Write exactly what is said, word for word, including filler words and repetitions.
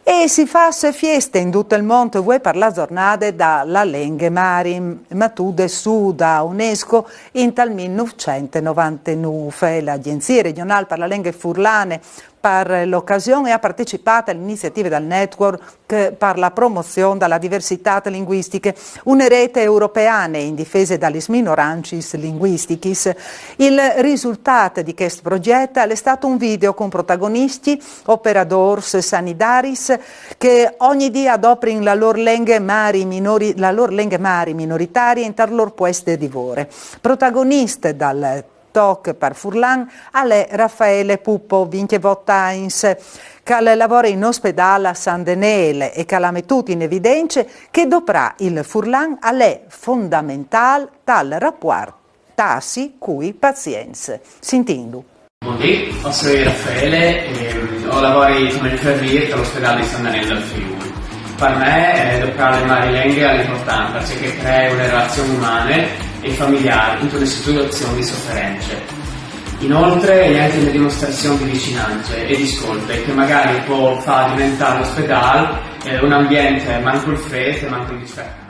E si fâs fieste in dut il mont vuê par la zornade da la lenghe mari, matude sù da UNESCO intal mil nûfcent e novantenûf. La Agjenzie Regjonâl par la Lenghe Furlane par la ocasion e à partecipât a la iniziative dal Network par la promozion da la diversitât linguistiche, une rete europeane in difese da lis minorancis linguistichis. Il risultât di chest progjet al è stât un video cun protagoniscj, operadôrs sanidaris che ogni dì a doprin la lôr lenghe mari minori-, la lôr lenghe mari minoritarie intal lôr puest di vore. Protagonist dal toc par furlan al è Raffaele Puppo, vincjevot agns, che al lavore in ospedâl a San Denêl e che al à metût in evidence che doprâ il furlan al è fondamentâl tal rapuart tasi cui pazients. Sintìnlu. Bundì, o soi Raffaele e o lavori come infermier tal ospedâl di San Denêl dal Friûl. Par me, eh, doprâ la mari lenghe al è impuartant, parcè che e cree une relazion umane e familiâr intune situazion di soference. Inoltre e je ancje une dimostrazion di vicinance e di scolte che magari e pues fâ deventâ l'ospedâl, eh, un ambient mancul frêt e mancul dispet.